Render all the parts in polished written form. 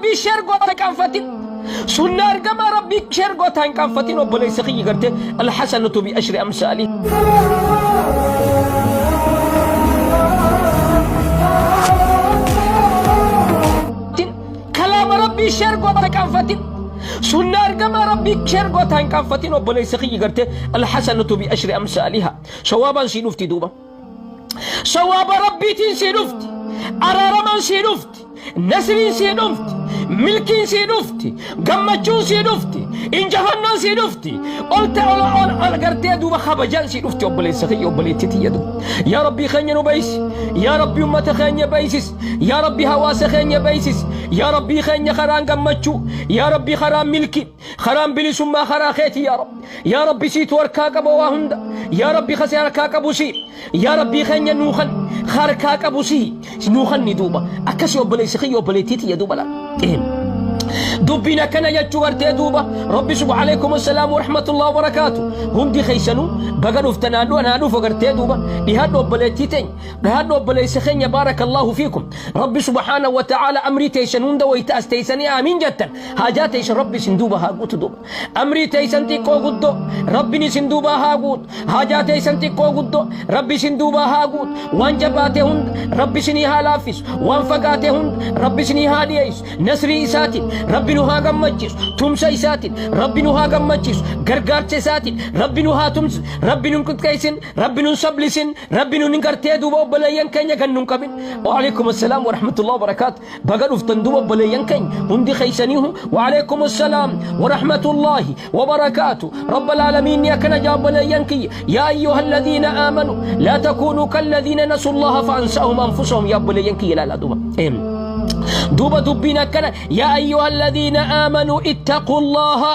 Rabbii share goota qaanfatin. Sunnaa ergamaa Rabbii share goota hin qaanfatin obboleessa kiyya gartee alhasanatu bi ashri amsaali. Kalaama Rabbii share goota qaanfatin. Sunnaa ergamaa Rabbii share goota hin qaanfatin obboleessa kiyya gartee alhasanatu bi ashri amsaaliha. Sawaabaan sii dhufti duuba. Sawaaba Rabbiitiin sii dhufti. Araaramaan sii dhufti. Nasriin sii dhufti. Milkiin sii dhufti. Gammachuun sii dhufti. Injifannoon sii dhufti. Olte ol ol ol gartee duuba kabajaan sii dhufti obboleessa kiyya obboleettii tiyya duuba. Yaa Rabbii keenya nu beeysi. Yaa Rabbii ummata keenya beeysis. Yaa Rabbii hawaasa keenya beeysis. Yaa Rabbii keenya karaan gammachuu. Yaa Rabbii karaan milkii. Karaan bilisummaa karaa keeti yaa Rabbi. Yaa Rabbi siitu harkaa qaba waa hunda. Yaa Rabbi kasi harkaa qabu si. Yaa Rabbii keenya nuu kan harkaa qabu si. Nuu kanni duuba. Akkasi obboleessi kiyya obboleettii tiyya duuba laal. Dubbiin akkana jechuu gartee duuba. Rabbi subha alaikum assalaam wa rahmatullahi wa barakaatu. Hundi keessanuu baga dhuftan naa dhufu gartee duuba. Dhihaadhu obboleettii teenya. Dhihaadhu obboleessa keenya baarakallahu fiikum. Rabbi subhaanahu wa ta'aala amrii teessan hunda wayita as teessanii aamiin jettan. Haajaa teessan Rabbi isin duuba haa guutu duuba. Amrii teessan xiqqoo guddoo Rabbiin isin duubaa haa guutu. Haajaa teessan xiqqoo guddoo Rabbi isin duubaa haa guutu. Waan jabaate hunda Rabbi isinii haa laaffisu. Waan fagaate hunda Rabbi isinii haa dhiyeessu. Nasrii isaatiin Rabbi nu haa gammachiisu. Tumsa isaatiin Rabbi nu haa gammachiisu. Gargaarsa isaatiin Rabbi nu haa tumsu. Rabbi nu hin qixxeessin. Rabbi nu hin sablisin. Rabbi nu hin gartee duuba obboleeyyan keenya kan nu hin qabin. Waalaikum assalaam wa rahmatullahi wa barakaatu. Baga dhuftan duuba obboleeyyan keenya hundi keeysaniihu. Waalaikum assalaam wa rahmatullahi wa barakaatu. Rabbal aalamiin ni akkana jaa obboleeyyan kiyya. Yaa ayyuha alladhiina aamanu laa takuunuu kalladhiina nasu Allaha fa ansahum anfusahum yaa obboleeyyan kiyya ilaalaa duuba. Duuba dubbiin akkana yaa ayyuha alladhiina aamanuu ittaquu Allaha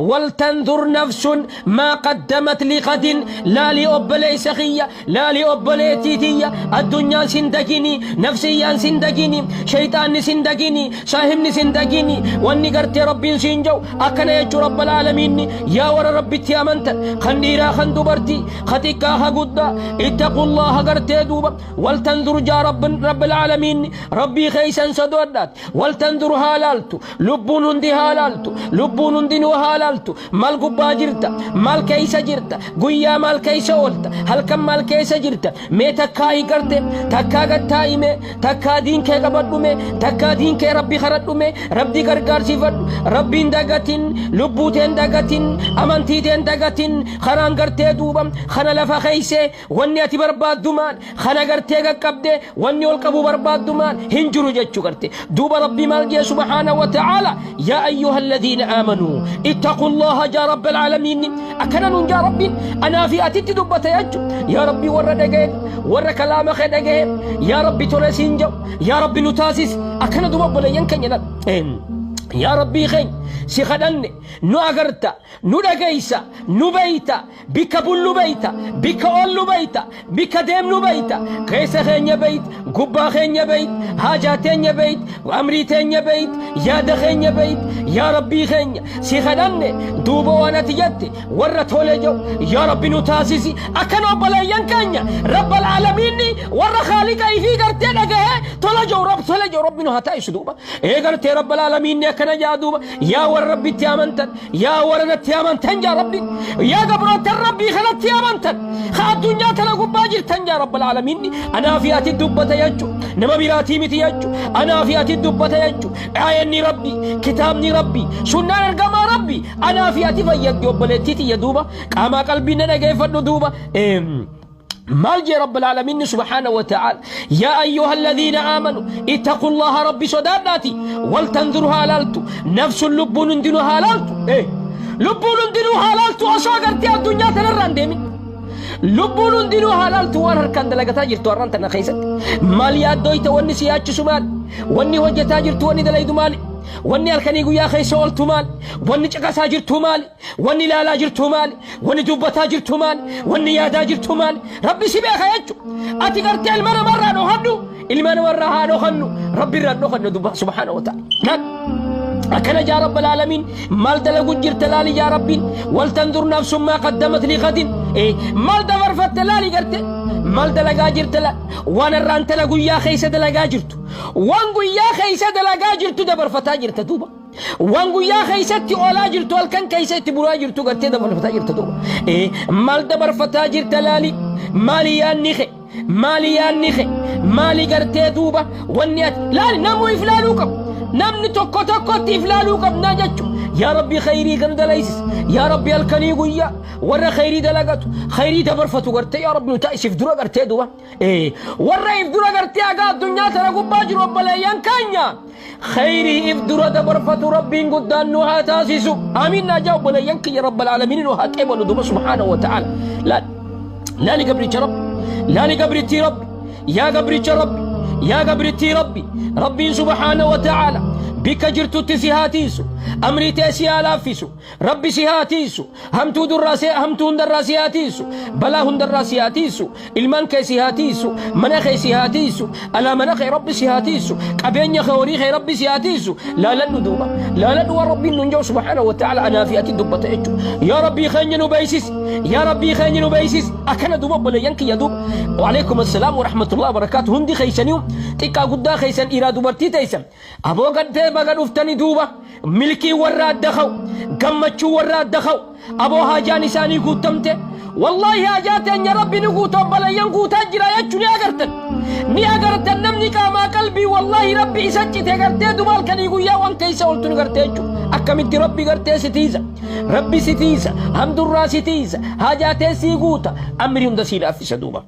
waltanzur nafsun maa qaddamat liqadin laalii obboleessa kiyya laalii obboleettii tiyya addunyaan sin dagini nafsiyyaan sin dagini shayxaanni sin dagini saahibni sin dagini wanni gartee rabbiin siin jau akkana jechuu rabbal aalamiinni yaa warra rabbitti amantan kan dhiiraa kan dubartii ka xiqqaa ka guddaa ittaqullaha gartee duuba waltanzur jaa rabbal aalamiinni rabbii keeysan sodoodhaat waltanzur haa laaltu Lubbuun hundi haa laaltu. Lubbuun hundinuu haa laaltu. Maal gubbaa jirta? Maal keessa jirta? Guyyaa maal keessa oolta? Halkan maal keessa jirta? Mee takkaa hiqarte? Takkaa gad taa'ime? Takkaa diin kee qabadhume? Takkaa diin kee Rabbi kadhadhume? Rabbi gargaarsiifadhu. Rabbiin dagatin. Lubbuu teen dagatin. Amantii teen dagatin. Karaan gartee duuba. Kana lafa keeysee wanni ati barbaaddu maal? Kana gartee qaqqabde wanni ol qabuu barbaaddu maal hin jiru jechuu garte. Duuba Rabbii maal jee subhaana wa ta'aala yaa ayyuha alladhiina aamanuu ittaqullaha jaa rabbal aalamiin akkana nuun jaa Rabbiin anaa fi atitti dubbata jechu yaa Rabbii warra dhagaye warra kalaama kee dhagaye yaa Rabbi tole siin jedhu yaa Rabbi nu taasis akkana duuba obboleeyyan keenya dha. Yaa Rabbii keenya si kadhanne nu agarta nu dhageessa nu beeyta Bikka bullu beeyta, bikka oollu beeyta, bikka deemnu beeyta, keessa keenya beeyt, gubbaa keenya beeyt, haajaa teenya beeyt, amrii teenya beeyt, yaada keenya beeyt, yaa Rabbii keenya si kadhanne duuba waan ati jette warra tole jedhu yaa Rabbi nu taasisi akkana obboleeyyan keenya Rabbal aalamiinni warra khaaliqa ifii gartee dhagahee tola jedhu Rabb tole jedhu Rabbi nu haa taasisu duuba ee gartee Rabbal aalamiinni akkana jaa duuba yaa warra Rabbitti amantan Yaa warra natti amantan jaa Rabbi yaa gabroottan Rabbii kanatti amantan ka addunyaa tana gubbaa jirtan jaa Rabbal aalamiinni anaa fi ati dubbata jechu nama biraatii miti jechu anaa fi ati dubbata jechu aayanni Rabbi kitaabni Rabbi sunnaan ergamaa Rabbi anaa fi ati fayyaddi obboleettii tiyya duuba qaamaa qalbii na dhageeffadhu duuba. Maal jee Rabbal Aalamiinni subhaanahu wa ta'aala yaa ayyuha alladhiina aamanu ittaqullaha Rabbi sodaadhaati wal tanzur haa laaltu nafsun lubbuun hundinuu haa laaltu lubbuun hundinuu haa laaltu osoo agartee addunyaa tanarraa hin deemin lubbuun hundinuu haa laaltu waan harkaan dalagataa jirtu har'aan tana keessatti maal yaaddooyta wanni si yaachisu maal wanni hojjetaa jirtu wanni dalaydu maali wanni halkanii guyyaa keessa ooltu maal wanni caqasaa jirtu maali Wanni ilaalaa jirtu maali? Wanni dubbataa jirtu maali? Wanni yaadaa jirtu maali? Rabbi si beeka jechu. Ati gartee ilma namarraa dhokannu, ilma namarraa haa dhokannu, Rabbi irraa dhokannu dubba subhaana wa ta'ala. Akkana jaa Rabbal aalamiin maal dalagu jirta laali yaa Rabbiin wal tanzur nafsun maa qaddamat li qadin maal dabarfatte laali garte maal dalagaa jirta laali waan irraan tana guyyaa keessa dalagaa jirtu waan guyyaa keessa dalagaa jirtu. jirtu dabarfataa jirta duuba. Waan guyyaa keessatti oolaa jirtu halkan keessa itti bulaa jirtu gartee dabarfataa jirta duuba. Maal dabarfataa jirta laali? Maali yaanni kee? Maali yaanni kee? Maali gartee duuba wanni ati laali namuu if laaluu qabu. Namni tokko tokkotti if laaluu qabnaa jechuudha. Yaa Rabbi khayrii kan dalaysis. Yaa Rabbi halkanii guyyaa warra khayrii dalagatu khayrii dabarfatu gartee yaa Rabbi nu taasisiif dura gartee duuba. Warra if dura gartee haga addunyaa tana gubbaa jiru obboleeyyan keenya khayrii if dura dabarfatu Rabbiin guddaan nu haa taasisu. Amiin naa jaa obboleeyyan kiyya Rabbal aalamiin nu haa qeebalu duuba subhaanahu wa ta'aala. Laali gabricha Rabbi, laali gabrittii Rabbi, yaa gabricha Rabbi, yaa gabrittii Rabbi, Rabbiin subhaanahu wa ta'aala bikka jirtutti si haa tiisu, amrii tee si haa laaffisu. Rabbi si haa tiisu, hamtuu durraa si hamtuu hundarraa si haa tiisu, balaa hundarraa si haa tiisu, ilmaan kee si haa tiisu, mana kee si haa tiisu, alaa mana kee Rabbi si haa tiisu, qabeenya kee horii kee Rabbi si haa tiisu. Laaladhu duuba, laaladhu waan Rabbiin nun jedhu subhaanahu wa ta'ala anaa fi ati dubbata jechuudha. Yaa Rabbii keenya nu beeksisi, yaa Rabbii keenya nu beeksisi. Akkana duuba obboleeyyan kiyya duuba. Waalaikum assalaam wa rahmatullahi wa barakaatu. Hundi keessaniyu xiqqaa guddaa keessan dhiiraa dubartii teessan. Aboo gaddee baga dhuftani duuba milkii warra adda ka'u gammachuu warra adda ka'u aboo haajaan isaanii guuttamte wallaahi haajaa teenya rabbi ni guuta obboleeyyan guutaa jira jechuu ni agartan ni agartan namni qaamaa qalbii wallaahi rabbi isa cite gartee duba halkanii guyyaa waan keessa oltu ni gartee jechuu akkamitti rabbi gartee si tiisa rabbi si tiisa hamdurraa si tiisa haajaa tee sii guuta amri hunda sii laaffisa duuba.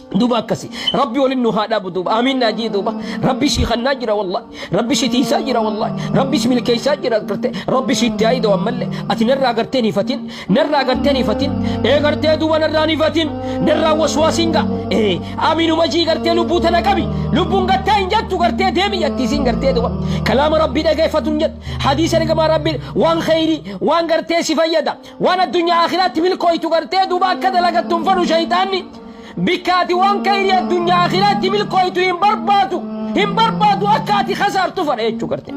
Duuba akkasi rabbi walin nu haa dhaabu duuba amiin naa jii duuba rabbi sii kannaa jira wallahi rabbi si tiisaa jira wallahi rabbi si milkeessaa jira garte rabbi si itti haayida ammallee ati narraa gartee hin hifatin narraa gartee hin hifatin ee gartee duuba narraa hin hifatin narraa waswaasiin gaa ee amiinuma jii gartee lubbuu tana qabi lubbuun gartee hin jettu gartee deemi jetti isiin gartee duuba kalaama rabbii dhageeffatu hin jettu hadiisa ergamaa rabbii waan kheyrii waan gartee si fayyada waan addunyaa akhiraatti milkooytu gartee duuba akka dalagattu hin fedhu shayxaanni. Bikka ati waan kayrii addunyaa akhiraatti milkooytu hin barbaadu hin barbaadu akka ati kasaartu fedha jechuu garte.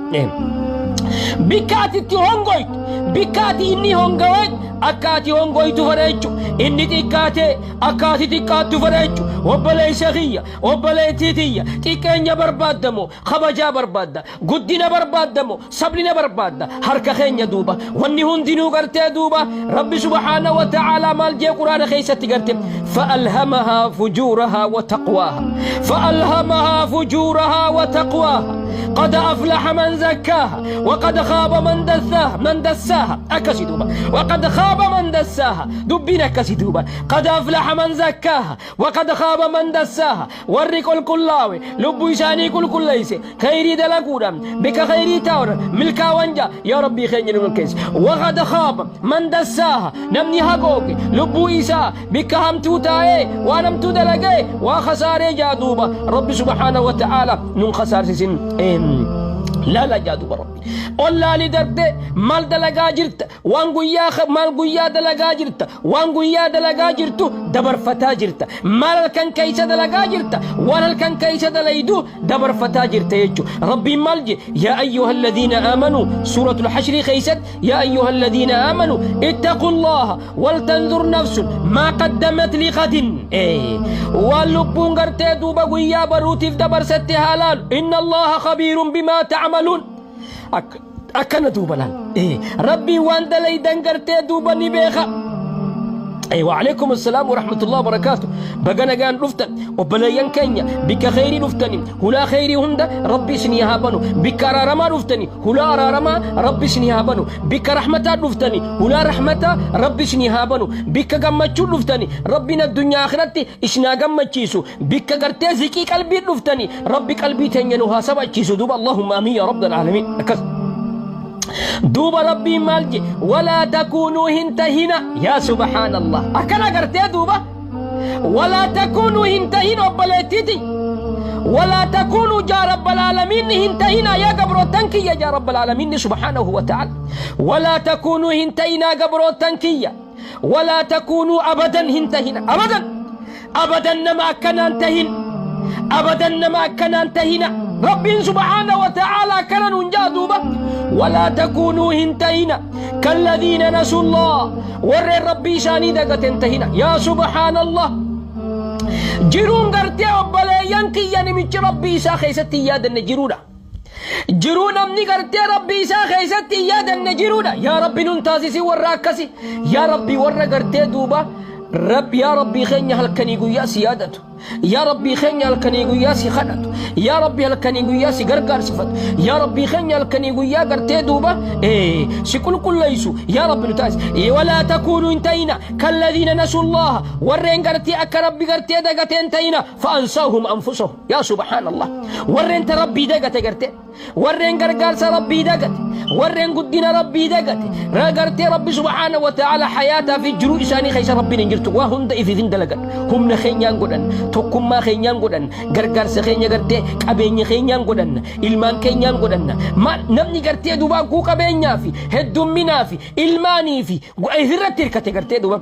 Bikka ati itti hongoytu bikka ati inni hongaweet akka ati hongoytu fedha jechuu inni xiqqaatee akka ati xiqqaattu fedha jechuu obboleessa kiyya obboleettii tiyya xiqqeenya barbaaddamoo kabajaa barbaadda Guddina barbaadda moo sablina barbaadda? Harka keenya duuba. Wanni hundinuu gartee duuba Rabbi subhaanahu wa ta'aalaa maal jee Quraana keessatti garte? Fa'alhamahaa fujuurahaa wa taqwaaha. Fa'alhamahaa fujuurahaa wa taqwaaha. Qad aflaha man zakkaaha wa qad khaaba man dassaaha man dassaaha akkasi duuba. Wa qad khaaba man dassaaha dubbiin akkasi duuba. Qad aflaha man zakkaaha wa qad khaaba man dassaaha. Warri qulqullaawe, lubbuu isaanii qulqulleeyse, kheyrii dalaguudhaan, bikka kheyrii taa'uudhaan milkaawan ja'a. Yaa Rabbii keenya nu milkeessi. Waqad khaaba man dassaaha, namni hagooge lubbuu isaa bikka hamtuu taa'ee waan hamtuu dalagee waa khasaaree ja'a duuba. Rabbi subhaanahu wa ta'aala nun khasaarsisin. Laala ja'a duuba Rabbi. Ol laali darbee maal dalagaa jirta? Waan guyyaa maal guyyaa dalagaa jirta? Waan guyyaa dalagaa jirtu dabarfataa jirta. Maal halkan keessa dalagaa jirta? Waan halkan keessa dalaydu dabarfataa jirta jechuudha. Rabbiin maal je? Yaa ayyuha alladhiina aamanuu suuratul hashrii keessatti yaa ayyuha alladhiina aamanuu ittaqullaha waltanzur nafsun maa qaddamat liqadin. Waan lubbuun gartee duuba guyyaa baruutiif dabarsatti haa laalu. Inna Allaha khabiirun bimaa ta'maluun. Akkana duuba laal. Rabbiin waan dalaydan gartee duuba ni beeka. Waalaikum assalaam wa rahmatullahi wa barakaatu. Baga nagaan dhuftan obboleeyyan keenya bikka kheyrii dhuftani hulaa kheyrii hunda rabbi isinii haa banu. Bikka araaramaa dhuftani hulaa araaramaa rabbi isinii haa banu. Bikka rahmataa dhuftani hulaa rahmataa rabbi isinii haa banu. Bikka gammachuu dhuftani rabbiin addunyaa akhiratti isin haa gammachiisu. Bikka gartee ziqii qalbii dhuftani rabbi qalbii teenya nu haa sabachiisu duuba Allahumma amiin yaa rabbal aalamiin akkas. Duuba rabbiin maal je walaa takuunuu hin tahina yaa subhaanallah akkana gartee duuba walaa takuunuu hin tahin obboleettiiti walaa takuunuu jaa rabbal aalamiin hin tahina yaa gabroottan kiyya jaa rabbal aalamiin subhaanahu wa ta'ala walaa takuunuu hin tahinaa gabroottan kiyya walaa takuunuu abadan hin tahina abadan abadan nama akkanaan tahin abadan nama akkanaan tahina rabbiin subhaana wa ta'aala akkana nuun jaa duuba walaa takuunuu hin tahina kalladiina nasullah warreen rabbii isaanii dagaten tahina yaa subhaanallah jiruun gartee obboleeyyan kiyya namichi rabbii isaa keessatti hin yaadanne jiruudha. Jiruu namni gartee Rabbii isaa keessatti hin yaadanne jiruudha. Yaa Rabbi nun taasisi warra akkasi. Yaa Rabbi warra gartee duuba Rabbi yaa Rabbii keenya halkanii guyyaa si yaadatu. Yaa Rabbii keenya halkanii guyyaa si kadhatu. Yaa Rabbi halkanii guyyaa si gargaarsifatu. Yaa Rabbii keenya halkanii guyyaa gartee duuba si qulqulleessu. Yaa Rabbi nu taasisi. Walaa takuunu hin ta'ina kalladhiina nasullaha warreen gartee akka Rabbi gartee dagatee hin ta'ina fa'ansaahum anfusahum. Yaa subhaanallah. Warreen ta Rabbii dagate gartee. Warreen gargaarsa Rabbii dagate. Warreen guddina Rabbii dagate. Gartee Rabbi subhaana wa ta'ala hayaataa fi jiruu isaanii keessa Rabbiin hin jirtu. Waa hunda ifiif hin dalagan. Humna keenyaan godhan. Tokkummaa keenyaan godhan. Gargaarsa keenya gartee qabeenya keenyaan godhan. Ilmaan keenyaan godhan. Maal namni gartee dubaa guu qabeenyaa fi heddumminaa fi ilmaanii fi ifirratti hirkate gartee duba.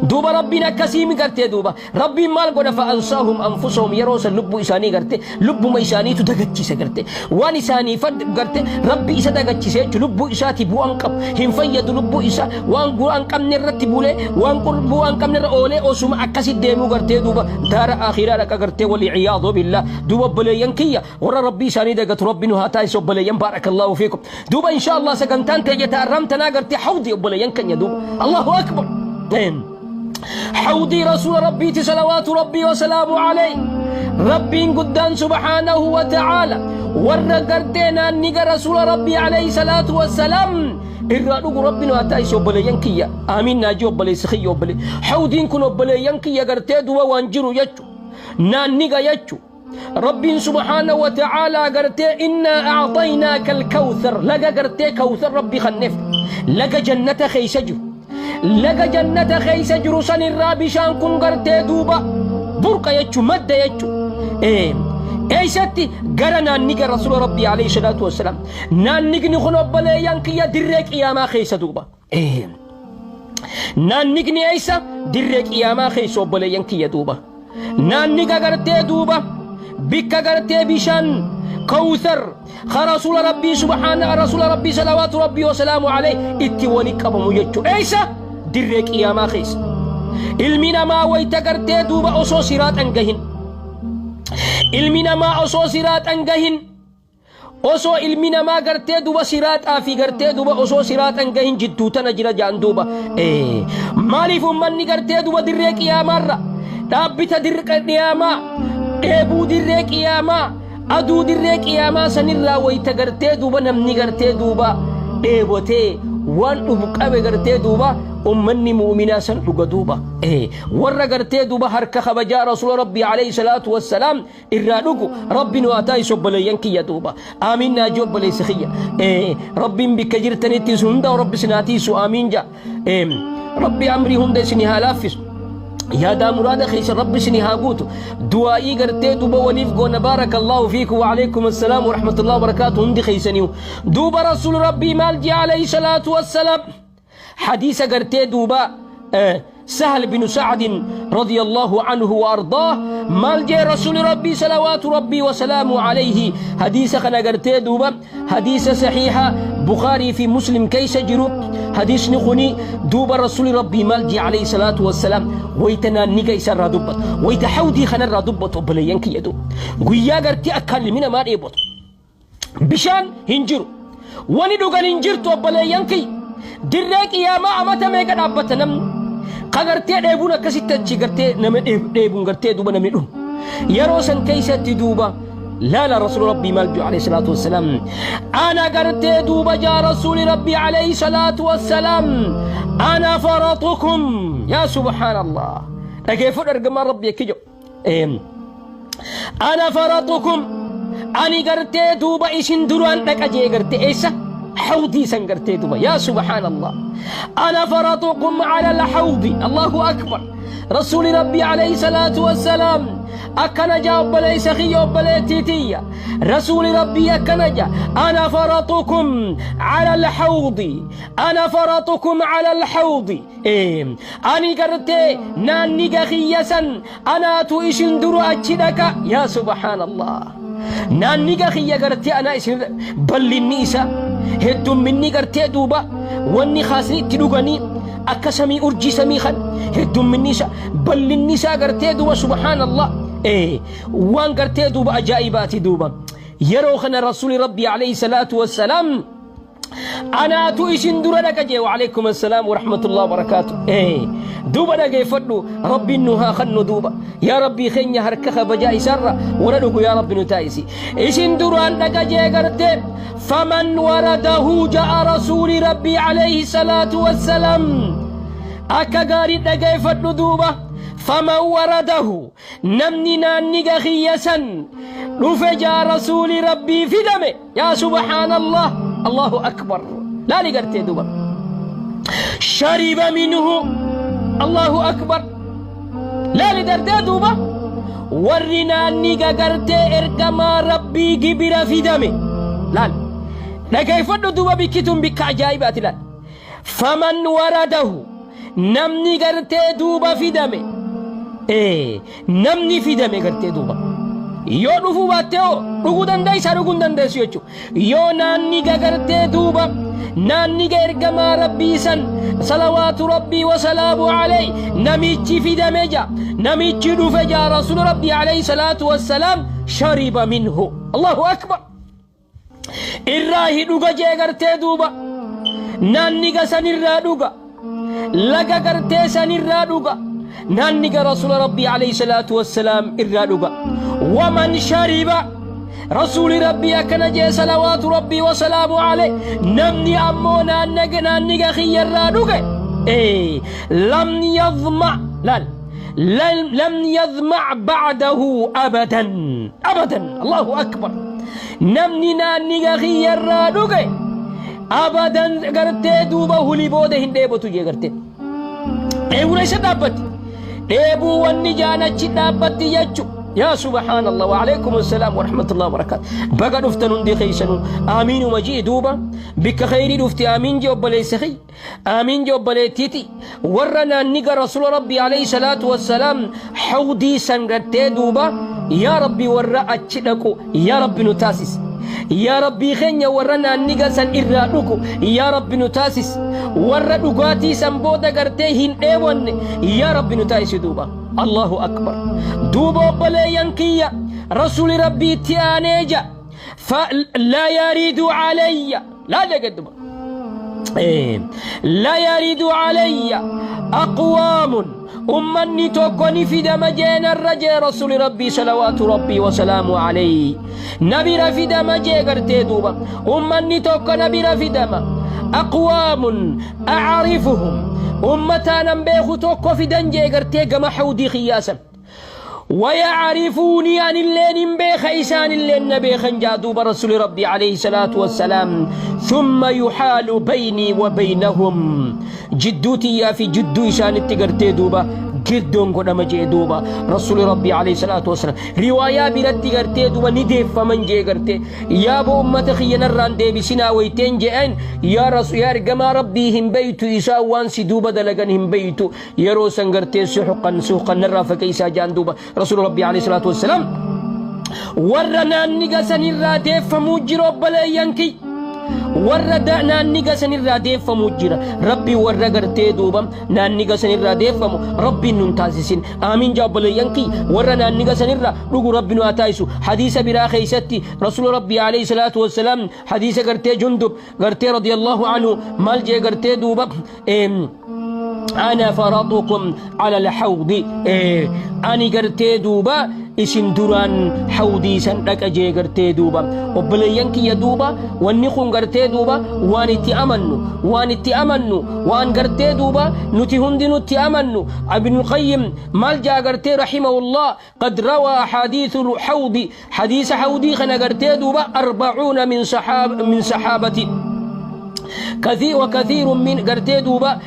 Duuba Rabbiin akkasii mi gartee duuba Rabbiin maal godha fa'ansaahum anfusahum yeroo san lubbuu isaanii garte lubbuma isaaniitu dagachiise garte waan isaanii garte Rabbi isa dagachiise jechuun lubbuu isaati bu'aan qabu hin fayyadu lubbuu isaa waan bu'aan qabne irratti bulee waan bu'aan qabne irra oolee osuma akkasi deemuu gartee duuba daara akhiraa dhaqa gartee walii ciyaadoo billaa duuba obboleeyyan kiyya warra Rabbii isaanii dagatu Rabbi nu haa taasisu obboleeyyan baarakallahu fiikum Duuba insha Allah sagantaan teenya ta arraam tanaa gartee hawdii obboleeyyan keenya duuba. Allahu akbar. Hawdii rasuula rabbiiti salawaatu rabbii wasalaamu alayhi. Rabbiin guddaan subhaanahu wa ta'aala warra gartee naanniga rasuula rabbii alayhi salaatu wassalaam irraa dhugu rabbi nu haa taasisu obboleeyyan kiyya. Aamiin naajii obboleessi kiyya obbole. Hawdiin kun obboleeyyan kiyya gartee duuba waan jiru jechu. Naanniga jechu. Rabbiin subhaana wa ta'aalaa gartee innaa a'xaynaaka al-kawthar laga gartee kawthar rabbi kanneef laga jannata keessa jiru laga jannata keessa jiru san irraa bishaan kun gartee duuba burqa jechu madda jechu eessatti gara naanniga rasuula rabbii alayhi salaatu wassalaam naannigni kun obboleeyyan kiyya dirree qiyaamaa keessa duuba Naannigni eessa? Dirree qiyaamaa keessa obboleeyyan kiyya duuba. Naanniga gartee duuba bikka gartee bishaan kawthar ka rasuula rabbii subhaana rasuula rabbii salawaatu rabbii wasalaamu alayhi itti wali qabamu jechuu eessa? Dirree qiyaamaa keessa. Ilmi namaa wayta gartee duuba osoo siraaxan gahin. Ilmi namaa osoo siraaxan gahin. Osoo ilmi namaa gartee duba siraaxaa fi gartee duba osoo siraaxan gahin jidduu tana jira jaan duuba. Maaliif ummanni gartee duba dirree qiyaamaarra dhaabbita dirree qiyaamaa dheebuu dirree qiyaamaa aduu dirree qiyaamaa sanirraa wayta gartee duuba namni gartee duuba dheebotee waan dhugu qabe gartee duuba ummanni mu'uminaa san dhuga duuba. Warra gartee duuba harka kabajaa rasuula rabbii alayhi salaatu wassalaam irraa dhugu rabbi nu haa taasisu obboleeyyan kiyya duuba aamiin naa jee obboleessi kiyya rabbiin bikka jirtanitti isin hunda rabbi isin haa tiisu aamiin jaa rabbi amrii hunda isin haa laaffisu yaadaa muraada keessa rabbi isin haa guutu du'aa'ii gartee duuba waliif goona baarakallaahu fiikum wa alaikum assalaam wa rahmatullahi wa barakaatu hundi keessaniyu duuba rasuul rabbii maal jee alayhi salaatu wassalaam Hadiisa gartee duuba Sahal binu Sa'adin radiyallahu anhu wa ardaah maal jee rasuuli rabbii salawaatu rabbii wasalaamu alayhi hadiisa kana gartee duuba hadiisa sahiiha Bukhaarii fi Muslim keessa jiru hadiisni kuni duuba rasuuli rabbii maal jee alayhi salaatu wassalaam wayta naanniga isarraa dubbatu wayta hawdii kanarraa dubbatu obboleeyyan kiyya duuba guyyaa gartee akkaan ilmi namaa dheebotu Bishaan hin jiru. Wani dhugan hin jirtu obboleeyyan kiyya. Dirree qiyaamaa amata meeqa dhaabbata namni. Ka gartee dheebuun akkasitti achi gartee nama dheebuun gartee duuba namni dhumu. Yeroo san keessatti duuba laala rasuula rabbii maal jedhu alayhi salaatu wassalaam. Ana gartee duuba jaa rasuuli rabbii alayhi salaatu wassalaam. Ana faratukum yaa subhaanallah. Dhageeffadhu ergamaan rabbii akki jedhu. Ana faratukum ani gartee duuba isin duraan dhaqa jee gartee eessa hawdii san gartee duuba yaa subhaanallah ana faratukum ala alhawdi allahu akbar rasuuli rabbii alayhi salaatu wassalaam akkana jaa obboleessa kiyya obboleettii tiyya rasuuli rabbii akkana jaa ana faratukum ala alhawdi ana faratukum ala alhawdi Ani gartee naanniga kiyya san anaatu isin dura achi dhaqa yaa subhaanallah naanniga kiyya gartee anaa isin ballinni isaa heddumminni gartee duuba wanni kaasni itti dhuganii akka samii urjii samii kan heddumminni isaa ballinni isaa gartee duuba subhaanallah waan gartee duuba ajaa'ibaati duuba. Yeroo kana Rasuuli Rabbii alayhi salaatu wassalaam anaatu isin dura dhaqa jee. Waalaikum assalaam warahmatullahi wabarakaatu. Duuba dhageeffadhu, Rabbiin nu haa kannu. Duuba yaa Rabbii keenya harka kabajaa isaarra warra dhugu yaa Rabbi nu taasisi. Isin duraan dhaqa jee gartee. Faman waradahu ja'a Rasuuli Rabbii alayhi salaatu wassalaam. Akka gaarii dhageeffadhu duuba. Faman waradahu, namni naanniga kiyya san dhufe jaa Rasuuli Rabbii fidame. Yaa subhaanallah, Allahu akbar, laali gartee duuba. Shariba minhu, Allahu akbar, laali gartee duuba. Warri naanniga gartee ergamaa Rabbii gibira fidame, laal dhageeffadhu duuba, bikkituun bikka ajaa'ibaati. Laal, faman waradahu, namni gartee duuba fidame, namni fidame gartee duuba yoo dhufuu baattee hoo dhuguu dandeessaa? Dhuguu hin dandeessu jechuudha. Yoo naanniga gartee duuba naanniga ergamaa Rabbii san salawaatu Rabbii wasalaamu alayhi namichi fidame ja, namichi dhufe ja Rasuula Rabbii alayhi salaatu wassalaam, shariba minhu, Allahu akbar, irraa hi dhuga jee gartee duuba. Naanniga sanirraa dhuga, laga gartee sanirraa dhuga, naanniga Rasuula Rabbii alayhi salaatu wassalaam irraa dhuga. Waman shariba, Rasuuli Rabbii akkana jee salawaatu Rabbii wasalaamu alayhi, namni ammoo naanniga kiyyarraa dhuge lam yadma, laal, lam yadma ba'dahu abadan abadan. Allahu akbar, namni naanniga kiyyarraa dhuge abadan gartee duuba hulii booda hin dheebotu jee gartee. Dheebuun eessa dhaabbatti? Dheebuu wanni jaan achi dhaabbatti jechu. Yaa subhaanallah, wa alaikum assalaam wa rahmatullahi wa barakaatu. Baga dhuftan hundi keessanuu. Aamiinuma ji'i duuba. Bikka khayrii dhufti aamiin ji obboleessa kiyya. Aamiin ji obboleettiiti. Warra naanniga Rasuula Rabbii alayhi salaatu wassalaam hawdii san gartee duuba yaa Rabbi warra achi dhaqu yaa Rabbi nu taasis. Yaa Rabbii keenya warra naanniga san irraa dhugu yaa Rabbi nu taasis. Warra dhugaatii san booda gartee hin dheebonne yaa Rabbi nu taasisi duuba. Allahu akbar. Duuba obboleeyyan kiyya, Rasuuli Rabbii itti aanee ja. لا يرد علي، لا لا لا يرد علي أقوام، ummanni tokko ni fidama jeenarra jee Rasuli Rabbii salawaatu Rabbii wasalaamu alayhi. Na bira fidama jee gartee duuba. Ummanni tokko na bira fidama. أقوام أعرفهم، ummataanan beeku tokko fidan jee gartee gama hawdii kiyyaasan. ويعرفوني، أن اللين بيخ إسان اللين بيخ جادوب رسول ربي عليه الصلاة والسلام. ثم يحال بيني وبينهم، جدوتي يا في جدو إسان التقرتي دوبا giddoon godhama jee duuba Rasuuli Rabbii alayhi salaatu wasalaam. Riwaayaa biratti gartee duuba ni deeffaman jee gartee. Yaaboo ummata kiyya narraan deebisinaa wayteen je'en, yaa rasu yaa ergamaa Rabbii, hin beeytu, isaan waan si duuba dalagan hin beeytu. Yeroo san gartee suhuqan suhuqan narraa faqeeysaa jaan duuba Rasuuli Rabbii alayhi salaatu wasalaam. Warra naanniga sanirraa deeffamuu jiru obboleeyyan kiyya, warra naanniga sanirraa deeffamuu jira. Rabbi warra gartee duuba naanniga sanirraa deeffamu Rabbiin nun taasisin. Aamiin jaa obboleeyyan kiyya. Warra naanniga sanirraa dhugu Rabbi nu haa taasisu. Hadiisa biraa keeysatti Rasuula Rabbii alayhi salaatu wassalaam, hadiisa gartee Jundub gartee radiyallahu anhu, maal jee gartee duuba? أنا فرطكم على الحوض، ani gartee duuba isin duraan hawdii san dhaqa jee gartee duuba. Obboleeyyan kiyya, duuba wanni kun gartee duuba waan itti amannu, waan itti amannu, waan gartee duuba nuti hundi nutti amannu. Ibnul Qayyim maal jaa gartee rahimahullah? قد روى حديث الحوض، حديث حوضي خنا gartee duuba 40 من صحابة كثير وكثير من gartee duuba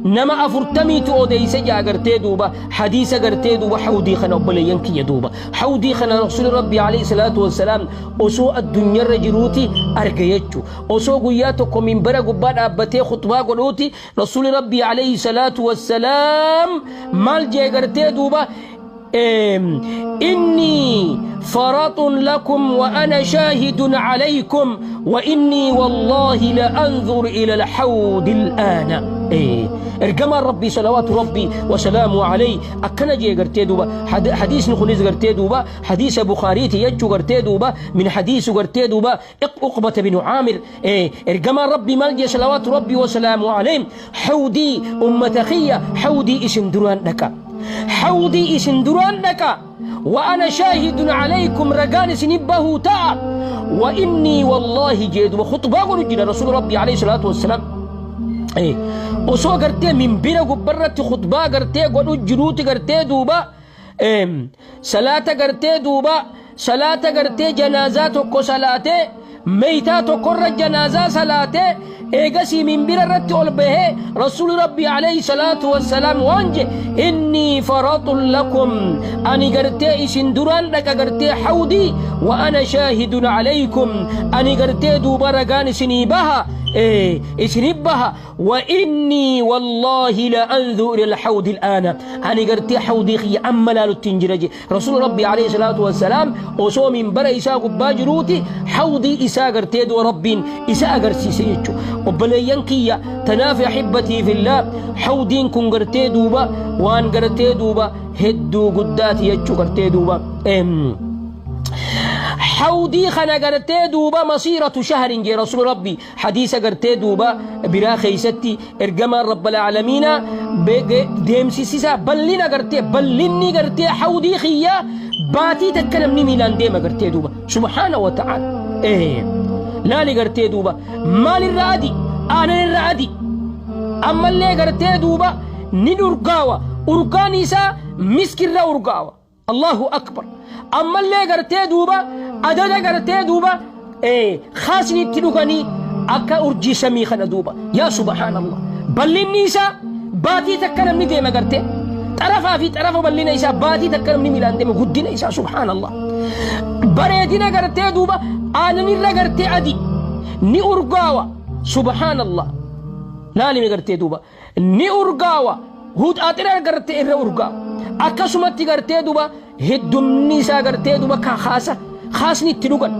nama 40tu odeyse jaa gartee duuba hadiisa gartee duuba hawdii kana. Obboleeyyan kiyya, duuba hawdii kana Rasuuli Rabbii alayhi salaatu wassalaam osoo addunyaarra jiruuti arge jechu. Osoo guyyaa tokko minbara gubbaa dhaabbatee khutbaa godhuuti Rasuuli Rabbii alayhi salaatu wassalaam maal jee gartee duuba? إني فرط لكم وأنا شاهد عليكم وإني والله لأنظر إلى الحوض الآن. Ergamaan Rabbii salawaatu Rabbii wasalaamu alayhi akkana jee gartee duuba hadiisni kunis gartee duuba hadiisa Bukhaariiti jechuu gartee duuba min hadiisu gartee duuba Uqbata binu Aamir. Ergamaan Rabbii maal jee salawaatu Rabbii wasalaamu alayhi? Hawdii ummata kiyya, hawdii isin duraan dhaqa, hawdii isin duraan dhaqa. Wa ana shaahidun alaykum, ragaan isin bahuu ta'a. Wa innii wallaahi jee duba khutbaa godhu jira rasuula Rabbii alayhi salaatu wassalaam. Osoo gartee minbira gubbarratti khutbaa gartee godhu jiruuti gartee duuba salaata gartee duuba salaata gartee janaazaa tokko salaatee, meeytaa tokkorra janaazaa salaatee, eegasii minbira irratti ol bahee rasuuli Rabbii alayhi salaatu wassalaam waan je: innii faratun lakum, ani gartee isin duraan dhaqa gartee hawdii, wa ana shaahidun alaykum, ani gartee duuba ragaan isinii baha, isinii baha. Wa innii wallaahi la anzuru ila alhawdi al'aana, ani gartee hawdii kiyya amma laalutti hin jira je rasuul Rabbii alayhi salaatu wassalaam. Osoo minbara isaa gubbaa jiruuti hawdii isaa gartee du'a Rabbiin isa agarsiise jechu obboleeyyan kiyya. Tanaaf ahibbatii fillah, hawdiin kun gartee duuba waan gartee duuba hedduu guddaati jechuu gartee duuba. Hawdii kana gartee duuba masiiratu shahrin jee rasuul Rabbii. Hadiisa gartee duuba biraa keeysatti ergamaan Rabbal Aalamiina deemsisisaa ballina gartee ballinni gartee hawdii kiyyaa baatii takka namni miilaan deema gartee duuba. Subhaana wa ta'ala, laali gartee duuba maalirra adi, aananirra adi. Ammallee gartee duuba ni urgaawa, urgaan isaa miskirra urgaawa. Allahu akbar. Ammallee gartee duuba adada gartee duuba kaasni itti dhuganii akka urjii samii kana duuba. Yaa subhaanallah. Bal'inni isaa baatii takka namni deema gartee. Xarafaa fi xarafa bal'ina isaa baatii takka namni miilaan deema, guddina isaa subhaanallah. Bareedina gartee duuba aananirra gartee adi ni urgaawa, subhaanallah. Laalime gartee duuba ni urgaawa, huxaaxira gartee irra urgaawa. Akkasumatti gartee duba heddumni isaa gartee duba kaasa kaasni itti dhugan,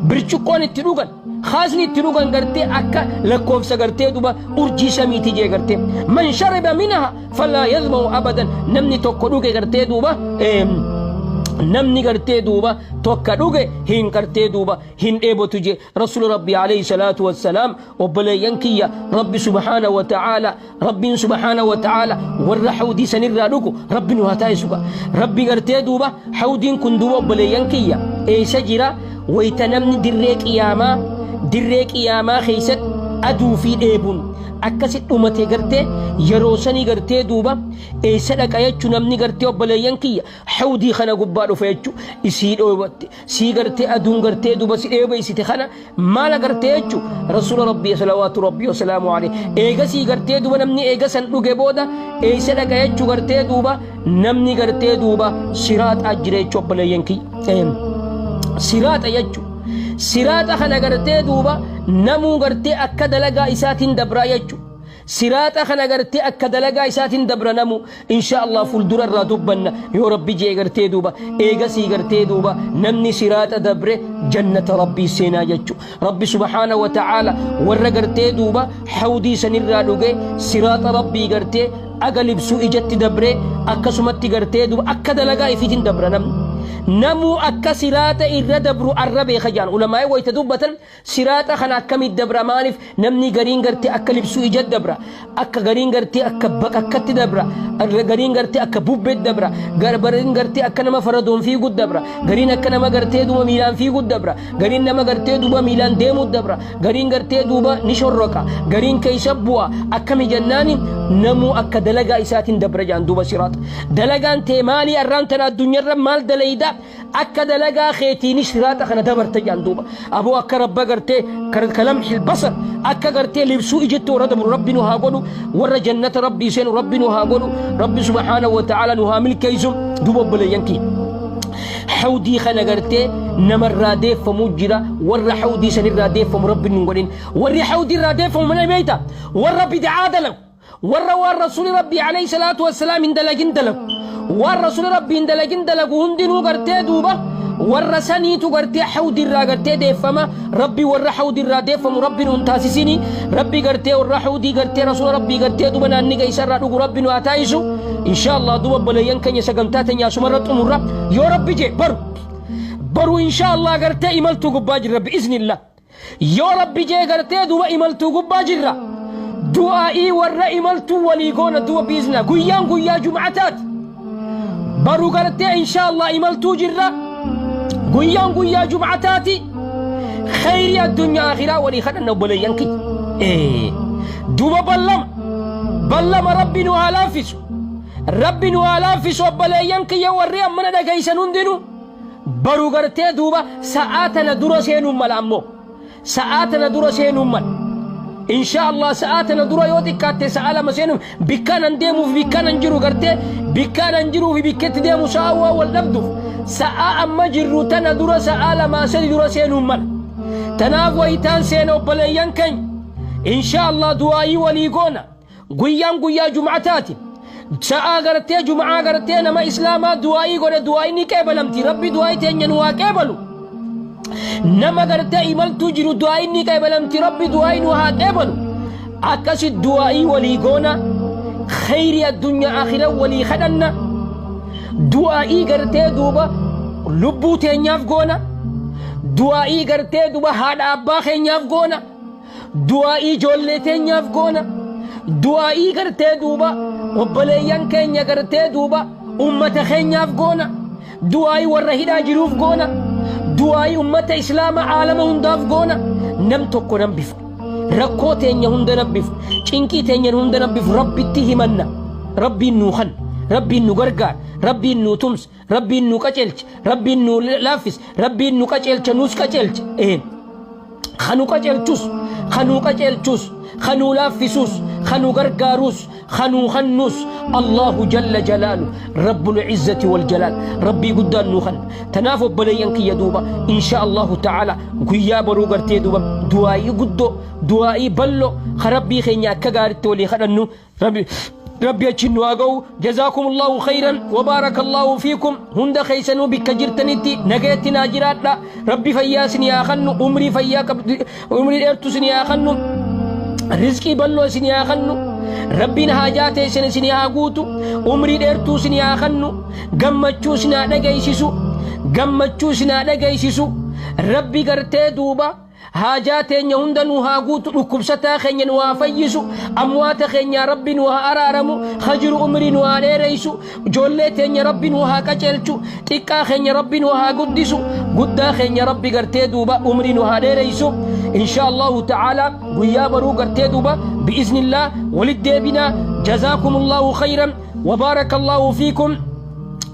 bircuqqoon itti dhugan, kaasni itti dhugan gartee akka lakkoofsa gartee duba urjii samiiti jee gartee. Man shariba minha falaa yadma'u abadan, namni tokko dhuge gartee duuba, namni gartee duuba tokka dhuge hin gartee duuba hin dheebotu jee rasuula Rabbii alayhi salaatu wassalaam. Obboleeyyan kiyya, Rabbi subhaana wa ta'aala, Rabbiin subhaana wa ta'aala warra hawdii sanirraa dhugu Rabbi nu haa taasisu. Rabbi gartee duuba hawdiin kun duuba obboleeyyan kiyya eessa jira? Wayta namni dirree qiyaamaa keessatti aduu fi dheebuun akkasi dhumate gartee yeroo sanii gartee duuba eessa dhaqa jechuu namni gartee obboleeyyan kiyya? Hawdii kana gubbaa dhufa jechuu. Isii dhoobatti sii gartee aduun gartee duuba si dheebeysite kana maal agartee jechu rasuula Rabbii salawaatu Rabbii wasalaamu alayhi. Eegasii gartee duuba namni eega san dhuge booda eessa dhaqa jechu gartee duuba? Namni gartee duuba siraaxaa jira jechu obboleeyyan kiyya, siraaxa jechu. Siraaxa kana gartee duuba namuu gartee akka dalagaa isaatiin dabraa jechu. Siraaxa kana gartee akka dalagaa isaatiin dabra namu. Insha Allah fuuldura irraa dubbanna yoo Rabbi jee gartee duuba. Eegasii gartee duuba namni siraaxa dabre jannata Rabbii seenaa jechu. Rabbi subhaana wa ta'aala warra gartee duuba hawdii sanirraa dhuge, siraaxa Rabbii gartee aga libsuu ijatti dabre, akkasumatti gartee duuba akka dalagaa ifiitiin dabra namni. Namuu akka siraaxa irra dabru arra beeka jaan ulamaa'ee wayta dubbatan. Siraaxa kana akkamitti dabra? Maaliif namni gariin gartee akka libsuu ija dabra, akka gariin gartee akka baqakkatti dabra, gariin gartee akka bubbeetti dabra, gariin gartee akka nama faradoon fiigu dabra, gariin akka nama gartee duuba miilaan fiigu dabra, gariin nama gartee duuba miilaan deemuu dabra, gariin gartee duuba ni shorroqa, gariin keessa bu'a? Akkami jennaani namuu akka dalagaa isaatiin dabra jaan duuba siraaxa. Dalagaan tee maalii? Arraan tana addunyaarra maal dalayda? Akka dalagaa keetiini siraaxa kana dabarta jaan duuba. Aboo akka rabba gartee kalamxil basar, akka gartee libsuu ijatti warra dabru Rabbi nu haa godhu. Warra jannata Rabbii seenu Rabbi nu haa godhu. Rabbi subhaanahu wa ta'ala nu haa milkeessu duuba obboleeyyan kiyya. Hawdii kana gartee namarraa deeffamuu jira. Warra hawdii sanirraa deeffamu Rabbi nu hin godhin. Warri hawdii irraa deeffamu mana beeyta? Warra bid'aa dalagu, warra waan rasuuli Rabbii alayhi salaatu wassalaam hin dalagin dalagu. Waan rasuuli Rabbii hin dalagin dalagu hundinuu gartee duuba Warra saniitu gartee hawdirraa gartee deeffama. Rabbi warra hawdirraa deeffamu Rabbi nuun taasisini. Rabbi gartee warra hawdii gartee Rasuula Rabbii gartee duba naanniga isarraa dhugu Rabbi nu haa taasisu. Insha Allah duba obboleeyyan keenya sagantaa teenya asumarra xumurra. Yoo Rabbi jee baru baru insha Allah gartee imaltuu gubbaa jirra bi'iznillah. Yoo Rabbi jee gartee duba imaltuu gubbaa jirra. Du'aa'ii warra imaltuu walii goona duba biiznaa. Guyyaan guyyaa jum'ataati. Baru gartee insha Allah imaltuu jirra. Guyyaan guyyaa jum'ataati. Khayrii addunyaa akhiraa walii kadhanna obboleeyyan kiyya. Duba ballama. Ballama Rabbi nu haa laaffisu. Rabbi nu haa laaffisu obboleeyyan kiyya warri ammana dhageessan hundinuu. Baru gartee duuba sa'aa tana dura seenuun mala ammoo. Sa'aa tana dura seenuun mala. Insha Allah sa'aa tana dura yoo xiqqaatte sa'a 2 seenuun bikkaan an deemuuf bikkaan an jiru gartee bikkaan an jiruu fi bikketti deemu sa'a waan wal dhabduuf sa'aa amma jirru tana dura sa'a 2 3 dura seenuun mala. Tanaaf wayitaan seena obboleeyyan keenya. Insha Allah du'aayii walii goona. Guyyaan guyyaa jum'ataati. Sa'aa gartee jum'aa gartee nama islaamaa du'aa'ii godhe du'aa'ii ni qeebalamti. Rabbi du'aa'ii teenya nu haa qeebalu. Nama gartee imaltuu jiru du'aa'ii ni qeebalamti. Rabbi du'aa'ii nu haa qeebalu. Akkasi du'aa'ii walii goona. Khayrii addunyaa akhira walii kadhanna. Du'aa'ii gartee duuba lubbuu teenyaaf goona. Du'aa'ii gartee duuba haadha abbaa keenyaaf goona. Du'aa'ii ijoollee teenyaaf goona. Du'aa'ii gartee duuba obboleeyyan keenya gartee duuba ummata keenyaaf goona. Du'aa'ii warra hidhaa jiruuf goona. Du'aa'ii ummata islaama aalama hundaaf goona. Nam tokko nan bifu. Rakkoo teenya hunda nan bifu. Cinqii teenya hunda nan bifu. Rabbitti himanna. Rabbiin nuu kan. Rabbiin nu gargaara. Rabbiin nuu tumsa. Rabbiin nu qaceelcha. Rabbiin nu laaffisa. Rabbiin nu qaceelcha nuus qaceelcha. Ee. Ka nu qaceelchus, ka nu qaceelchus, ka nu laaffisus, ka nu gargaarus, ka nu kannus Allahu jalla jalaalu Rabbul izzati wal jalaal Rabbii guddaan nu kanna. Tanaaf obboleeyyan kiyya duuba insha Allahu ta'ala guyyaa boruu gartee duuba du'aa'ii guddoo du'aa'ii bal'oo ka Rabbii keenya akka gaaritti walii kadhannu Rabbi Rabbi achiin nu haa ga'u. Jazaakumullahu khayran wa baarakallahu fiikum. Hunda keessanuu bikka jirtanitti nagayatti naa jiraadha. Rabbi fayyaa isin haa kennu, umrii fayyaa qabdu, umrii dheertuu isin haa kennu, rizqii bal'oo isin haa kennu. Rabbiin haajaa teessan isin haa guutu, umrii dheertuu isin haa kennu, gammachuu isin haa dhageessisu, gammachuu isin haa dhageessisu. Rabbi gartee duuba Haajaa teenya hunda nuu haa guutu, dhukkubsataa keenya nu haa fayyisu, amwaata keenyaa Rabbi nu haa araaramu, ka jiru umrii nu haa dheereysu, ijoollee teenya Rabbi nu haa qaceelchu, xiqqaa keenya Rabbi nu haa guddisu, guddaa keenya Rabbi gartee duuba umrii nu haa dheereysu. Insha Allahu ta'ala guyyaa baruu gartee duuba bi'iznillah walit deebinaa. Jazaakumullahu khayran wa baarakallahu fiikum.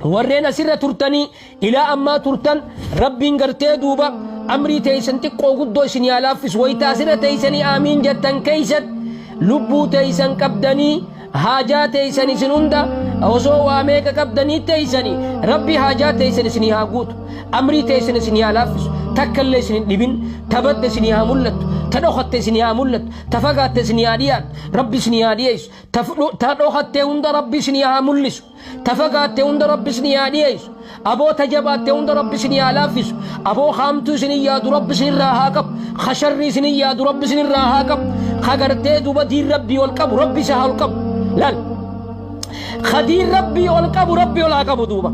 Warreen asirra turtanii Ilaa ammaa turtan Rabbiin gartee duuba amrii teeysan xiqqoo guddoo isin yaa laaffisu wayta asirra teeysanii aamiin jettan keeysat lubbuu teeysan qabdanii haajaa teeysan isin hunda osoo waa meeqa qabdanii teeysanii Rabbi haajaa teeysan isinii haa guutu amrii teeysan isinii haa laaffisu takkallee isin hin dhibin ta badde isinii haa mul'attu ta dhokatte isinii haa mul'attu ta fagaatte isinii haa dhiyaattu Rabbi isinii haa dhiyeessu ta dhokatte hunda Rabbi isinii haa mul'isu Ta fagaatte hunda Rabbi isinii haa dhiyeessu. Aboo ta jabaatte hunda Rabbi isinii haa laaffisu. Aboo ka hamtuu isinii yaadu Rabbi isinirraa haa qabu. Ka sharrii isinii yaadu Rabbi isinirraa haa qabu. Ka gartee duuba diin Rabbii ol qabu Rabbi isa haa ol qabu. Laal. Ka diin Rabbii ol qabu Rabbi ol haa qabu duuba.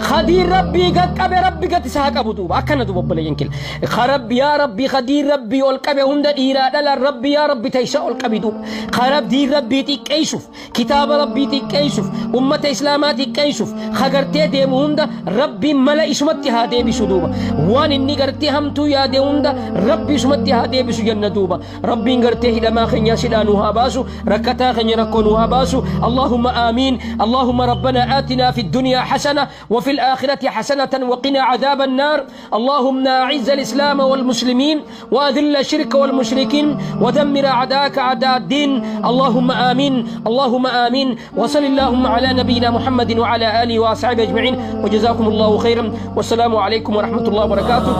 Ka diin Rabbii gad qabe Rabbi gad isa haa qabu duuba. Akkana duuba obboleeyyan kiyya. Ka Rabbi yaa Rabbi ka diin Rabbii ol qabe hunda dhiiraa dhalaan Rabbi yaa Rabbi ta isa ol qabi duuba. Ka diin Rabbii xiqqeessuuf Kitaaba Rabbii xiqqeessuf, ummata Islaamaa xiqqeessuf, ka gartee deemu hunda Rabbiin mala isumatti haa deebisu duuba. Waan inni gartee hamtuu yaade hunda Rabbi isumatti haa deebisu jenna duuba. Rabbiin gartee hidhamaa keenyaa sidhaa nu haa baasu, rakkataa keenya rakkoo nu haa baasu. Allahumma aamiin. Allahumma Rabbanaa aatinaa fi dunyaa hasana wa fil aakhirati hasanatan wa qinaa cadaaba annaar. اللهم أعز الإسلام والمسلمين وأذل الشرك والمشركين ودمر أعداءك أعداء الدين. اللهم آمين. اللهم آمين. وصل اللهم على نبينا محمد وعلى آله وأصحابه أجمعين. وجزاكم الله خيرا. والسلام عليكم ورحمة الله وبركاته.